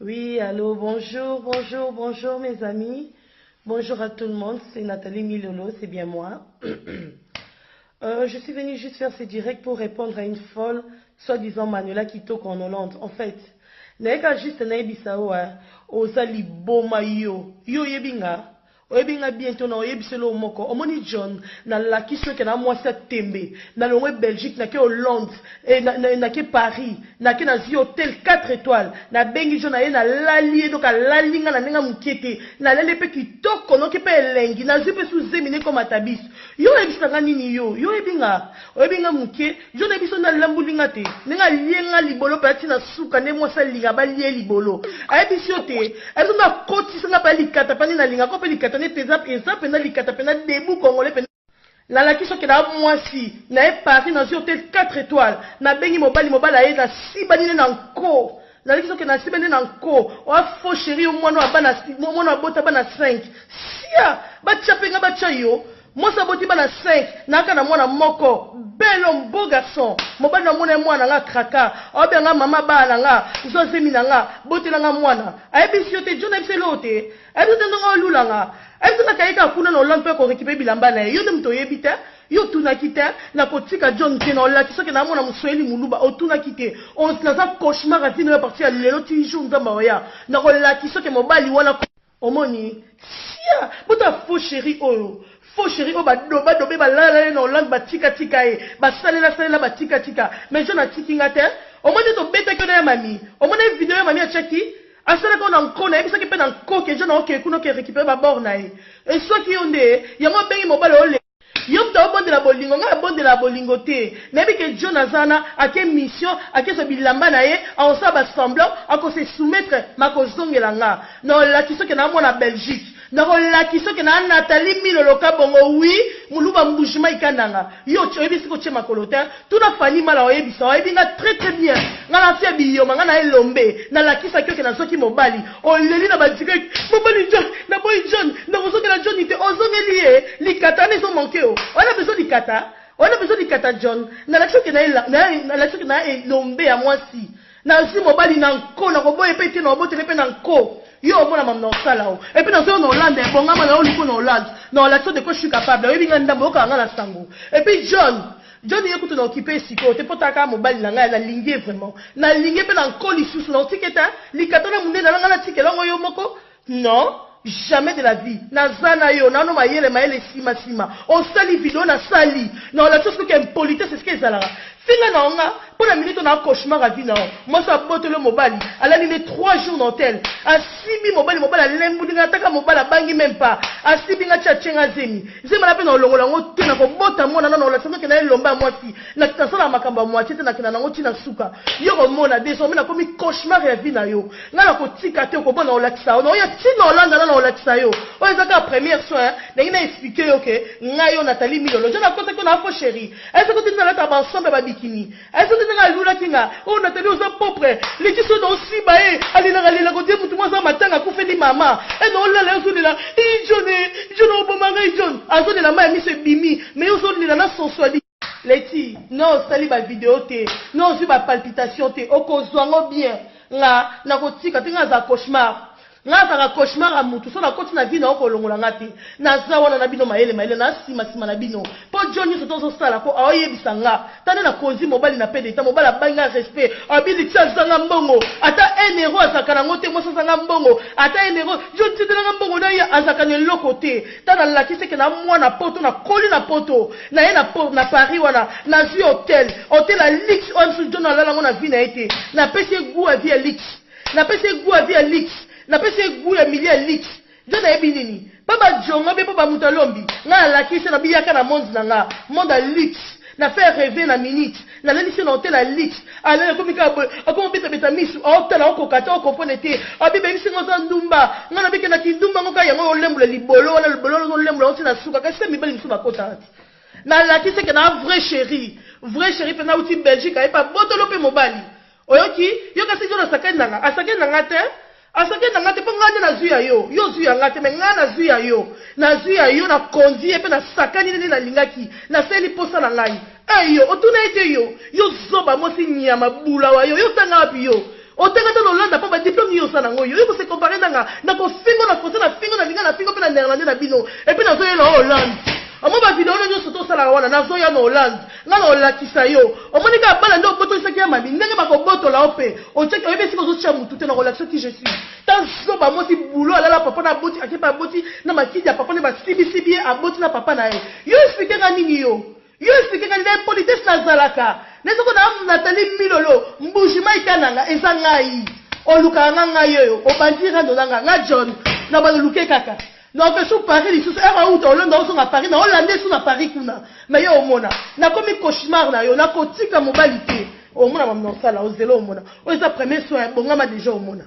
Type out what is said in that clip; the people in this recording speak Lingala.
Oui, allô, bonjour, bonjour, bonjour mes amis. Bonjour à tout le monde, c'est Nathalie Milolo, c'est bien moi. Je suis venue juste faire ce direct pour répondre à une folle, soi-disant Manuela Kitoko en Hollande. En fait, nayeka juste nayebisa yo, oza liboma yo. Yo oyebi nga? Oyebi nga bien to na oyebisi eloko moko. Omoni John, nalakisi yo ke na mwasi ya tembe. Nalongwe Belgique, nake Hollande, nake Paris, nake nazwi hotel 4 étoiles. Nabengi John aye nalali ye, donc alali nga na ndenge moke te. Nalali ye mpe kitoko, noki mpe elengi. Nazwi mpe su zemi nekoma tabis. Yo oyebisaka nga nini yo? Yo oyebi nga? Oyebi nga moke? John ayebi so nalambuli nga te. Ndenge alie nga libolo mpe ati na suka nde mwasi alinga balie libolo. Ayebisi yo te. Ayebi so nakotisa nga mpe likata mpe nde nalinga ko mpe likata nde eza mpenza likata mpenza debout congolais mpenza. Nalakisi oke na mwasi na ye Paris nazwi hotel 4 étoiles. Nabengi mobali, mobali aye nasibani nde na nko. Nalakisi oke nasibani nde na nko. Oa faux chéri yo mwana oyo mwana abota bana 5. Sia! Batya mpe nga batya yo. Mwasi aboti bana 5, nayaka na mwana moko. Bel homme, beau garçon. Mobali na mona ye mwana nga kraka. Aobenga nga mama bana na nga, zwa zemi na nga, botela nga mwana. Ayebisi yo te, John ayebisi eloko te. Ayebisi te ndenge olula nga. Ayebisi nga kayeka kuna na Hollande mpe korécupérer bilamba na ye. Yo nde moto oyebi te. Yo otunaki te. Nakotika John te na olakisa oke namona moswahili moluba. Otunaki te. Naza cauchemar ya vie na yo à partir ya lelo ti jour Nzambe aoya. Nakolakisa oke mobali wana omoni sia bota faux chéri oyo. Faux chéri oyo badoba dobe balala ye na Hollande batika tika ye. Basalela salela batika tika. Mais John atiki nga te. Omoni tobetaki yo na ya mami. Omoni video ya mami atiaki asalaki oyo na nko, nayebisaki mpe na nko ke John aokee kuna oke récupérer babord na ye. Esoki yo nde yango obengi mobali ole yo moto aobondela bolingo, ngai abondela bolingo te. Nayebi ke John aza wana ake mission, akezwa bilamba na ye, akosala basemblant, akose soumettre, makozongela nga. Na olakisi oke na mwana Belgique, nakolakisa oke na Nathalie Milolo Kabongo, oui, moluba mbujima ikandanga. Yo oyebi sika otie makolo te. Tuna Fani Mala, oyebisa, oyebi nga très très bien. Nga na fia biyoma, nga na elombe. Nalakisaki oke nazwaki mobali. Oleli na badirect mobali John, naboyi John, nakozongela John te. Ozongeli ye likata wana ezomanke yo wana bezo likata wana bezo likata. John nalakisi oke nalakisi oke na elombe ya mwasi, nazwi mobali na nko, nakoboya mpe te, na obotele mpe na nko. Yo omona mamu na osala o et puis nazoyo na Hollande, ebongama na yo liko na Hollande, na olakisi de quoi je suis capable. Oyebi nga ndambo, oyokaka nga na sango. Et puis John, John ye kutu na okipe sikoyo te mpo taka mobali na ngai, nalingi ye vraiment, nalingi ye mpe na nko lisusu. Na otike te likata na monene na ngai, natikela yango yo moko? Non, jamais de la vie. Naza na yo nano mayele mayele nsima nsima. Osali video, nasali na olakisi soki impolitesse esika ezalaka. Finga na nga mpo na minute na cauchemar ya vie na yo. Mwasi aboteli mobali, alali ne 3 jours na hotel, asibi mobali, mobali alembuli nga, ataka mobali abangi même pas, asibi nga ti atie nga zemi. Zemi na mpe na olongola yango te, na kobota mwana nano olakisa soki na elomba ya mwasi. Nasalaka makambo ya moitié te, nakenda nango ntina suka. Yo komona désormais nakomi cauchemar ya vie na yo. Ngai nakotika te, okobona olakisa yo naoya ntina Olanda na olakisa yo. Oyo eza kaka première soin ndenge na expliquer yo ke ngai yo Nathalie Milolo. Jo nakotaki na faux chéri, ayesaki te nalata baensemble ya babikini, ayesaki te ndenge alulaki nga. Oyo Nathalie oza propre leki so na osiba ye alelaka alelaka odie mutu mwa aza matanga akufeli mama e na olala ye ozolela i John e John oboma ngai. John azolela mai ya miso ebimi, mais yo ozolela na sonswali. Leti no osali bavideo te, no ozwi bapalpitation te, okozwa yango bien. Nga nakotika te, nga aza cauchemar, nga azalaka cauchemar ya mutu. So nakoti na vie na yo, kolongola nga te. Naza wana na bino mayele mayele na nsima nsima na bino mpo jo nyonso tozosala mpo aoyebisa nga tande nakonzi mobali na pe deta. Mobali abangi nga respect, abili ti azanga mbongo ata 1 euro azalaka nango te. Mwasi azanga mbongo ata 1 euro, jo tindelanga mbongo na ye, azalaka na eloko te. Ta nalakisi eke na mwana poto, nakoli na poto na ye na Paris wana, nazwi hotel, hotel ya luxe oyo mosusu John alala yango na vie na ye te. Napesi ye goût ya vie ya luxe, napesi ye goût ya vie ya luxe, napesi ye goût ya milieu ya luxe. John ayebi nini mpo bajongo be mpo bamoto alombi ngai. Nalakisi na biyaka na monde na nga, monde ya luxe, na faire rêver na minute. Nalelisi na hotel ya luxe, alali, akomi kaka boye, akomi obetabeta misu, aotala, okoka te, okomprendre te. Abi bayebisi ngo oza ndumba. Ngai nabikendaki ndumba ngo kaka yango olembola libolo wana, libolo wana olembola ngo ntina suka. Kasi se mibali mosusu bakotaka te. Nalakisi eke na vrai chéri, vrai chéri mpe nauti Belgique, ayebi botolo mpe mobali oyoki yo. Kasi jo nasakani nanga, asakani nanga te, asakani nanga te, mpo ngai nde nazwi ya yo. Yo ozwi ya nga te, mais ngai nazwi ya yo, nazwi ya yo, nakondi ye mpe nasakani nde nalingaki, nasali posa na ngai. E yo otuna ye te. Yo zoba mwasi nyama bula wa yo. Yo otanga wapi? Yo otanga te na Olanda mpo badiplôme yo. oza nango yo. Yo ko se comparer na nga? Nakofingo na français, na fingo na lingala, na fingo mpe na néerlandais na bino. Et puis nazoyela Hollande. Omoni ba video oyo nyonso tosalaka wana, nazoya na Hollande. Nga na olakisa yo. Omoni kaka bana nde obotolisaki ya mami, ndenge bakobotola yo mpe. Otiaki, oyebi esika ozotia mutu te, nakolakisa qui je suis. Ta zoba mwasi boulot alala papa na aboti, akepa aboti na makidi ya papa nde basibisibi ye aboti na papa na ye. Yo explique nga nini yo? Yo explique nga nini? Na impolitesse nazalaka. Neti ko na Nathalie Milolo, Mbuji Mayi Kananga eza ngai. Olukaka nga ngai oyo, obandi rando na nga, nga John, na bando luke kaka. Na su Paris lisusu, heure auta Hollande ozonga Paris, na Hollande su na Paris kuna. Mais yo omona, nakomi cauchemar na yo, nakotika mobali te. Omona mamu na osala, ozela omona. Oyo eza premier soin, bongama déjà omona.